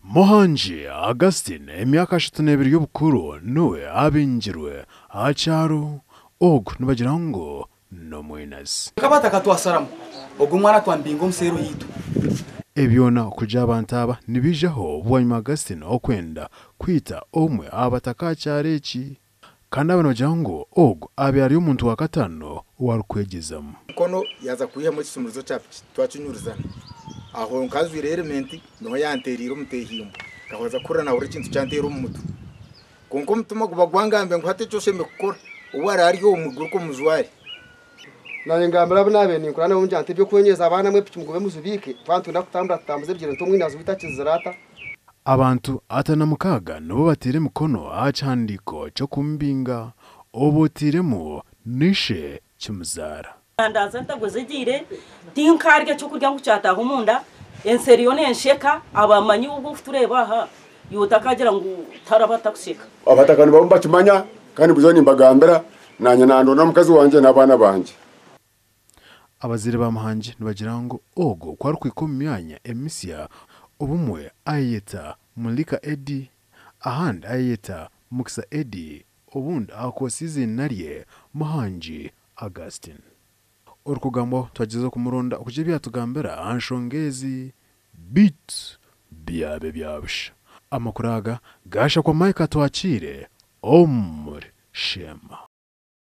Muhangi Augustine emyaka 32 y'obukuru niwe abingirwe aha kyaro ogu nibagira ngu n'omwinazi. Nk'abataka twasaramu ogwo mwana twambinga omuseero yitu. Ebyona okugira abantu aba nibijaho bwanyima Augustine okwenda kwita omwe aha bataka aha kyaro eki. Kandi aba nibagira ngu ogu abe ari omuntu wa kataano owarikwegyezamu. Mukono yaza kwihamu ekisumurizo kya piki twakinyurizana. Aho nkajwire helementi niho yantereire omutehimbo. Nkahweza kuhurira nahurira ekintu kyanteera omu mutwe. Kwonka omutima guba gwangambira ngu hati eki oshemereire kukora ou ari ari omu guruka omujware. Naanye ngambira abu naabaire ninkora nabo ngira nti eby'okwenyeza abaana mwe piki mugume muzibiike twaba nitwenda kutambura tutambuze ebigyere nti omwinazi waitu akizire ata. Abantu 56 nibo bateire emikono aha kihandiiko ky'okumubinga obu oteiremu n'ishe kimuzaara. Ndaza ntagwejegyeire, tinkarya ekyokurya ngu kyataaha omunda, enseri yoona ensheka, abamanyi obwo okutureeba aha, iwe otakagira ngu taraba atakusheka. Abataka nibabo nibakimanya kandi burijo nimbagambira naanye nandonda omukazi wangye n'abaana bangye. Abazaire ba Muhangi nibagira ngu ogwo ku arikuhika omu myanya emisya obumwe ayeyeta Mulika Eddy, ahandi ayeyeta Mukisa Eddy, obundi akozesa eiziina rye Muhangi Augustine. Orikugambwaho twagyeza kumuronda okugira ebi yatugambira aha nshonga ezi beitu byaaba ebya busha. Amakuru aga gashakwa Mike Atwakiire omuri Sheema.